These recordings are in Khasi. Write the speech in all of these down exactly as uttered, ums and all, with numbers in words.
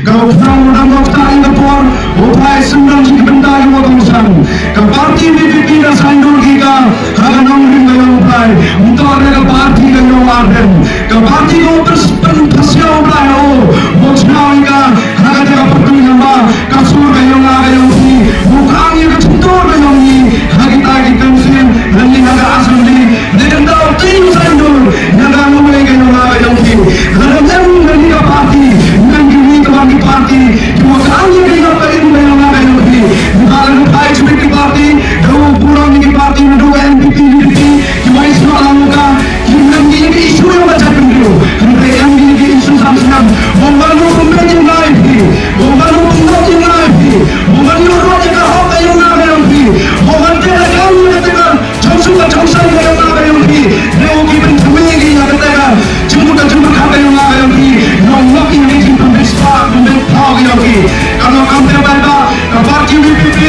Ka u Prah u dang kof ta ïa ka por, u Prah i sngewdon shi bynta ïa ka kongsan. Ka party V P P ka saiñdur ïa ka ha ka nongrim ka jong u Prah. Mynta ka party ka jong u Ardent. Ka party ka u pyrshah pyrshah u Prah u. Mo chna ïa ka ha ka jaka pyrtuit namar ka sur ka jong nga ka jong phi. Mo khang ïa ka chintur ka jong ngi ha kita ki council lane ha ka assembly. Dei kata u tei u saiñdur na ka lawei ka jong nga ka jong phi. Lada em na kane ka party, na kine ki party, ki wa khang ïa ka ïap ka im ka jong nga ka jong phi. Lada ka party, ki party, da u burom ki party, na du N P P, U D P, ki wa isynei lang ka, ki na kine ki issue ïa ka jaitbynriew. Hynrei em kine ki issue sam snem. Bym ban u pynbeit ïa nga ïa phi. Bym ban u pynbeit ïa nga ïa phi. Bym ban u rwai ïa ka hok ka jong nga ka jong phi. Bym ban te la ka ïa ka te ka Jong suk ka jong sai ka jong nga ka jong phi. Dei u ki pynthymmai ki ïa kata ka jingmut ka jingmut ka jong nga ka jong phi. Long nok ïa ki jingpynbeit spah pynbeit thaw ka jong phi. Ka long kam te bai ba ka party V P P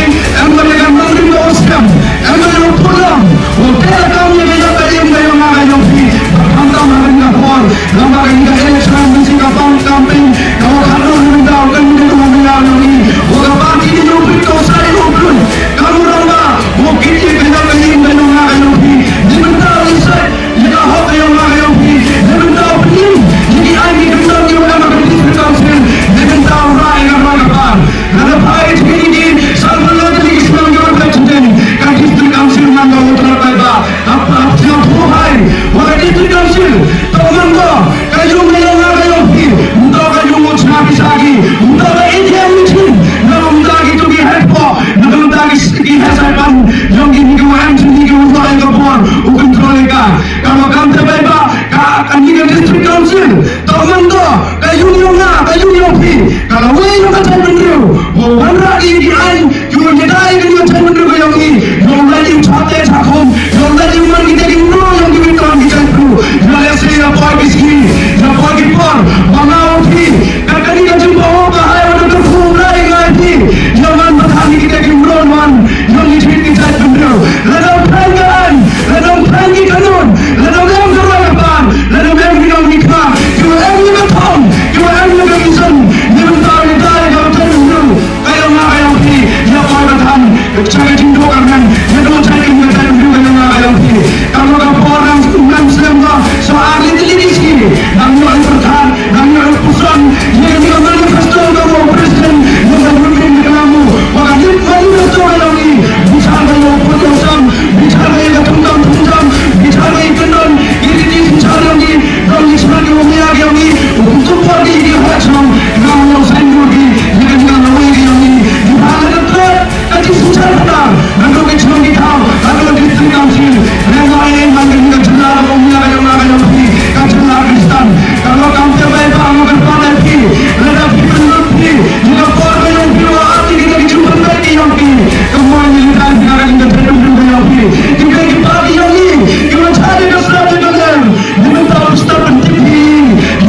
em ka long ka nongrim ka u skhem. Em ka long purlong. U te la kam ïa ka ïa ka im ka jong nga ka jong phi. Ba khamtam ha ka por. Lada ka ïa ka election bisi ka pang campaign. Ka wa ka long rim ka u kan rim ka wa ka long rim. Wa ka party ki jong phi ka u sai u phi. Ka u rong ba. Mo kit ïa ka jong ka ïing ka jong nga ka jong phi. Ïa ka bynta u ïsai ïa ka hok ka jong nga ka jong phi. Ïa ka bynta u pynim ïa ki aiñ ki kyndon ki wan ha ka district council. Ïa ka bynta u rai ïa ka roi ka par. Nga da phai ïa ki ki san pynlong ki shnong ki wan ka jingteng ka district council man ka u tnat bai ba. Hap hap sia phu hai wa ka district council. To man ko ka jong ka jong nga ka jong phi. Nto ka jong u chna pisa ki. Nto ka A T M machine. Na nto ki tu ki head po. Na nto ki ki head sai pan. Jong ki ni ki wa M C ni ki wa ka bor. U control ka. Ka ma kam te bai ba. Ka ka ni ka district council. To man ko ka jong jong nga ka jong jong phi. Ka la wei jong ka tai bynriew. Wa wan ra ki ki ai. Ïa u jadai ka ïa u jadai bynriew ka ïong i. Ïa u lait ïa u chate chakhum. Ïa u lait ïa u man kita ki mro ïong ki mro ki jadai bynriew. Ïa lehse ïa poi ki sngi. Ïa poi ki por. Ba nga u phi. Ka kani ka jingbaw ka hai wa da ka kum lai ngai phi. Ïa man ba than kita ki mro man. Ïong ki jadai ki jadai bynriew. Lada u phan ka aiñ. Lada u phan ki kanun. Lada u em ka roi ka par. Lada u em ki nong ki kha. Ki wa em ïa ka thong. Ki wa em ïa ka vision. Ïa bynta ïa ka jadai bynriew. Ka ïong nga ka ïong phi, ïa poi ba than, ka jingduk ka men, ïa dong jait kum ka jait kum ka ïong nga ka ïong phi. Ka long ka por nang nang slem ba, sa ar liti liti ski, nang ïoh ïa pyrthat, nang ïoh ïa puson, ïa ka manifesto ka mo president, ïa ka movement ka mo, wa ka lip manifesto ka ïong i, bichar ka ïong put ïong sam, bichar ka ïong ka tum tam tum tam, bichar ka ïong kyndon, ïa liti bichar ïong i, dong ïa smat ïong mia ïong i, u kum tu por di di hot song, nang ïong sain dur di, ïa ka ïong lawei ïong i, di ba la ka Ka jingpynshai pyntar, naduh ki chnong ki thaw, haduh district council, lem noh ïa man ka jylla, ka umla, ka jylla, ka jylla phi, ka jylla Khristan, ka long kam te bai ba, ka long kyrpad ïa phi, lada phi pynlut phi, ïa ka por ka jong phi, wa ati ki, ki jingpynbeit ki jong phi, ka mon ïa lada phi, ka jingpynbeit ka jong phi, ki, ki, ki, ki, ki jong phi, ki wan cha ïa ka sla ïa ka lem, ïa ka thaw step pyntip phi,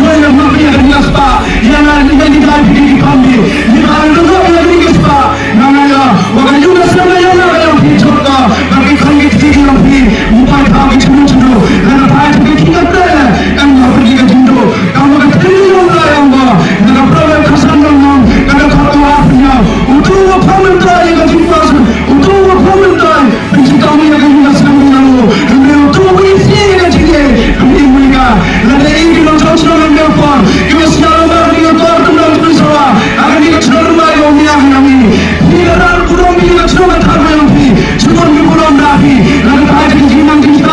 ïa, ïa, ma phi, ïa ka jingspah, ïa, ïa, ïa, ïa, ïa, ïa, ïa, ïa, ïa, Nga nga ïa, wa ka ïung ka sem ka ïung ka ïung phi jop ka, ba ki khun ki kti ki long phi, u pai thaw ki chunu chunu, la na pai chunu ki ka pre, kan ma phi ka jingdo, ka ma ka tri long ka ïung ba, na ka pro ka san long long, ka da ka ka wa phi ïa, u tu wa pha men ta ïa ka jingpas, u tu wa pha men ta, phi jingkam ïa ka ïung ka sem ka ïung, hynrei u tu wa phi ïa ka jingeh, phi ïa ka, la da ïa ki long chong chong long ïa por, ki wa sia long ba ki ïa tor tum long tum sawa, ha ka ni ka chong long ba ïa ong ïa ka ïa mi. Phi ka ran burom phi ka chnong ka thar ka ïong phi. Chnong phi burom da phi. La ka thai ka jingmang jingstad.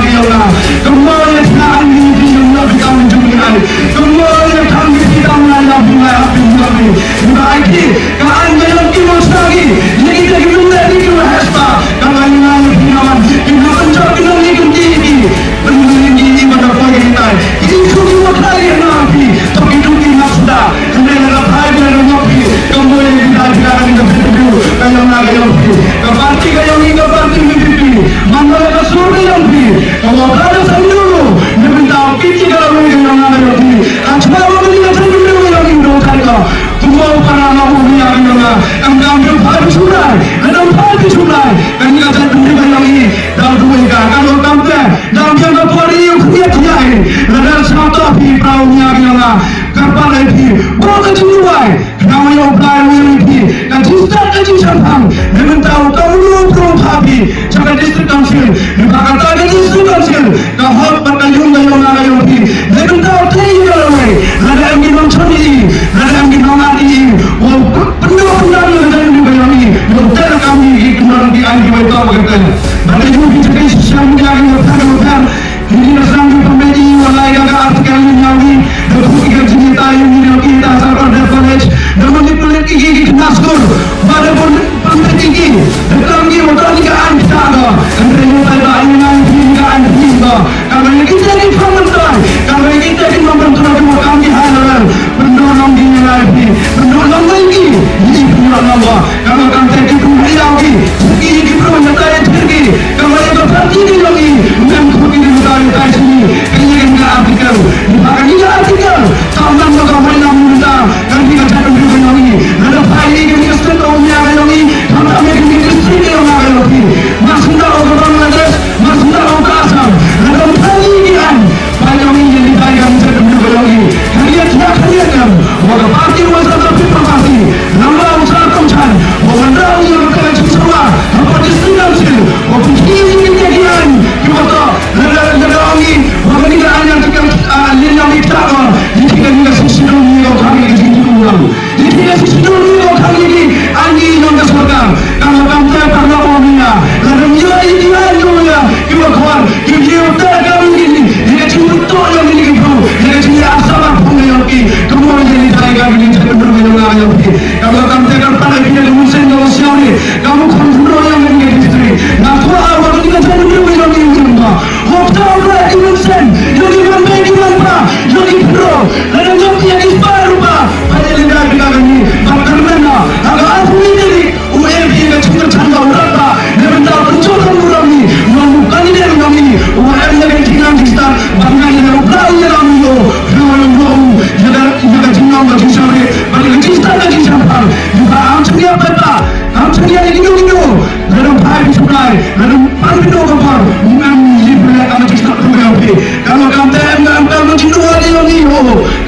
Ka mol ïa ka an ni ki jong la bi kam jong ni ai. Ka mol ïa ka an ni ki kam lai la bi lai ha phi la bi. Ba ai ki ka an ba ïa ki mol sa ki. Ïa ki ta ki mol la ki ki mol hasta. Ka lai la ïa ki na wan. Ki na pynjot ki na ni ki ki ki. Pynjot ki ki ba da poi ki tai. Ki ki ki mol ka ïa na ki. To ki tu ki na suda. Hynrei lada phai beit na ka jong phi, ka mut ïa kita ki ka ri ka phi, ka jong nga ka jong phi, ka parti ka jong ngi ka parti V P P, man la ka sur ka jong phi, ka wa ka da sa ndu, na bynta u kit ki ka la wei ka jong nga ka jong phi, ka chwa wa ka ni ka chwa ndu ka jong ngi ndo ka ka, kumba u para nga u ri ka jong nga, em dang phi phai phi sumrai, em dang phai phi sumrai, ka ni ka chwa ndu ka jong ngi, da u wei ka, ka lo tam te, dang phi ka por ri u khriat ïa i, lada sa to phi pra u nya ka jong nga, ka pa lai phi, ba ka jingduwai, Khnang ïa u Blai u ïohi phi, ka jingstad ka jingshemphang, na bynta u kam u long u prong pha phi, sha ka District Council, na bynta kata ka District Council, ka hok bad ka jong ka jong nga ka jong phi, na bynta u tei ïa lawei, lada em ki nongshong ïa i, lada em ki nongat ïa i, u pyndoh pyndam ïa ka jong ka jong i, ïa u tei ka kam i ki kyndoh ki aiñ ki wei tang ka tei. Bad ka jong ki jingkyrkhu shisha mynta ki wa pher wa pher, Ini na sang ki pynbeit i wa lai ka article ni ïa wi, da put ki ka jingïatai ïa wi na ki ta sa ka da college, da manipulate ki ki ki knas kur, ba da pynbeit ki ki, da kam ki wa ta ni ka an ta ka, kan re ïa tai ba ni na ki ka an ni ba, kan re ki ta ni pynbeit tai, kan re ki ta ni pynbeit tai wa kam ki high level, pyndoh nong ki ni lai phi, pyndoh nong lai ki, ni pyndoh nong wa. Kaba kam te ki pynbiang ki, ki ki pynbiang ki, kaba ïa ka parti ki long i, mem ko ki ri ka ri ka sini, ka ïa ka article, ni ba ka ni article, ka man ba ka mai na mun da, ka ni ka ta ka ri ka long i, na da pai ni ka ni state of India ka long i, ka ta me ka ni district ka long ka long i, ma sunda o ka Bangladesh, ma sunda o ka Assam, na da pai ni ki an, Ba ïa ngi ïa li dai ka message mynta ba ïa ngi. Khyndiat ïa khyndiat em. Wa ka party wa sa ka People Party. Nang ba u sa kongsan. Wa wan da u ïa ka ka jingsawa. Haba district council. Wa pynkhih ïa ngi ïa ki aiñ. Ki wa to. Lada lada ong ngi. Wa ka ni ka aiñ ïa ki ka, ah, lin ïa ngi ta ka. Ni ki ka ni ka sisi dong ni ka ka ni ka jingsawa. Ki ki la shisha dun ïa ka khang ïa ki aiñ ki jong ka sorkar. Ka la kam te paralok ong ïa. La dang ïa ïa ki aiñ jong ïa ki wa khor. Ki ki ïa uta ka ïa ki. Ïa ka jingmut to ïa ki ki bru. Ïa ka jingïa asar ap ong ïa ki. Ka mo ïa ni tai ka ki jingmut ïa ïa ki. Ka la kam te ka para ki ïa ki musen ïa usiaw ni. Ka mo kham bru ïa ki ki distri. Na khwa awa ki ka jingmut ïa ïa ki ïa ki. Hok ta ba ki mun sen, ïa ki man ba ki man ba, ïa ki pro, la dang ïa ki spy rupa, ba ïa lynda ki ka ni, ba kyrmen na, ha ka arphew tarik, u M P ka chim ka chang ka u rata, ne bynta u jong ka u rami, u mu kan ne u rami, u em ne ka jingnang jingstad, ba ngan ne u bla u ïa rami u, u ïa ka, ïa ka jingnang ka jingshang re, ba ïa ka jingstad ka jingshang pang, ïa ka am chang ïa peta, am chang ïa ïa ki nong nong, la dang phai phi shukai, la dang Pan phi doh ka por, ngam ïa phi leh ka ma jingstad phi ïa phi. Ka ma kam te em ka em ka ma jingduwai ïa ngi ho.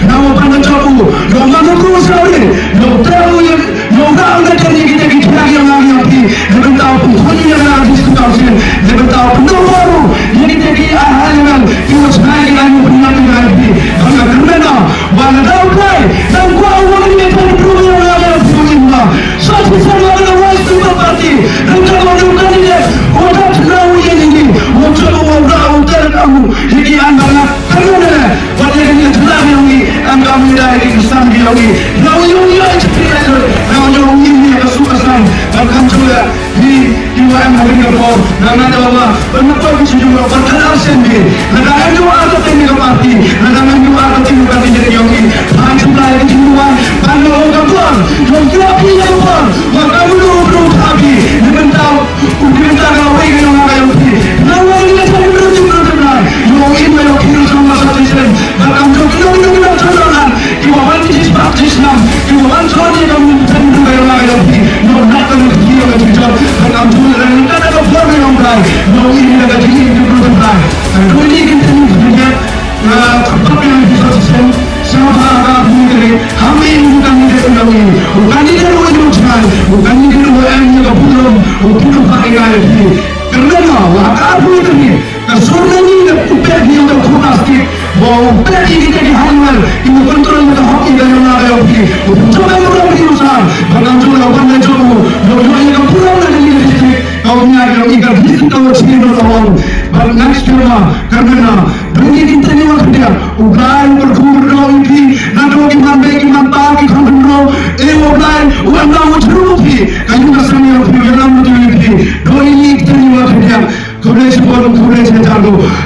Ka ma pan ka jop u. Ïa ma no bru sa ri. Ïa te u ïa ïa u da u da te ïa kita ki khia ïa ngi ïa phi. Ïa bynta u pynkhun ïa ngi ïa phi sku tau sien. Ïa bynta u pyndoh baru. Ïa kita ki a ha ïa ngi. Ki ma chai ïa ngi pynïap ïa phi. Ka ma kam te na. Ba na da u kai. Dang kwa u wa ngi ïa phi bru ïa ngi ïa phi ïa ma. Sa phi sa ïa ngi wa sku party. Dang ka wa u candidate. Wa da tna u ïa ngi. Wa jop u wa u da u ter ka mu. Ïa ki an ba nga kano ne, wat ïa ka ni ka jylla ka yong i, em ka mih da ïa ki khristan ka yong i. Na u yong i ïa i chakri ïa i, na u yong i ïa ka suk ka sang, ban kham jong ïa i, i wa em ha ri ka por, na nga da wa, ban na por ki shu jong wa, ban khan ar sen bi, na ka em jong ar ka teng ka party, na ka em jong ar ka teng ka party ka yong i, ban jong ka ïa ki jong wa, ban na u ka por, yong i ïa ki ïa ka por, wa ka mu u bru ka bi, ni ban tau, U Blei ta ka wei ka yong ka yong phi. Na wei ka yong phi, Blei ta ka wei ka yong phi. Yong i ma yong ki yong sa ma sa ti sen. Ba kam jong ki yong ki yong ki yong sa yong an. Ki wa wan ki jis bap jis nam. Ki wa wan sa ni ka mun ta ni ka yong ka yong phi. Yong na ka ni ki yong ki yong. Ba kam jong la ni ka ta ka por ka yong Blei. Yong i ni ka ji ni ki Blei Blei. Ka ni ki ta ni ki yong. Nga ka pap ïa ki sa shisien, sha ba ka phi ka ri, ha mi u candidate u ïa u, u candidate u ïa u chai, u candidate u em ïa ka pulom, u pulom ba ïa ïa phi. Ka rem ma, wa ka phi ka ri, ka sur na ni ka u pet ïa ka khun plastic, wa u pet ïa ki ka ki hangwel, ki u control ïa ka hok ïa ka ïa nga ïa phi, u pulom ïa u ram ïa u sa, ba ka jong la ban ïa jong u, ïa u ïa ka pulom na ka ni ka district, ka Ong ïa ka, ïa ka visit ka wa chi no la ong. But next year ma, ka mena, bring it in tani wa khadiang. U Blai u kyrkhu kyrdoh ïa phi, na to ki man bek ki man tar ki kham khynro. E wa Blai, u wan na wa chru phi. Ka yu ka sani wa phi, wa lam wa tu ïa phi. Do ini tani wa khadiang. Khublei shibun, khublei shibun.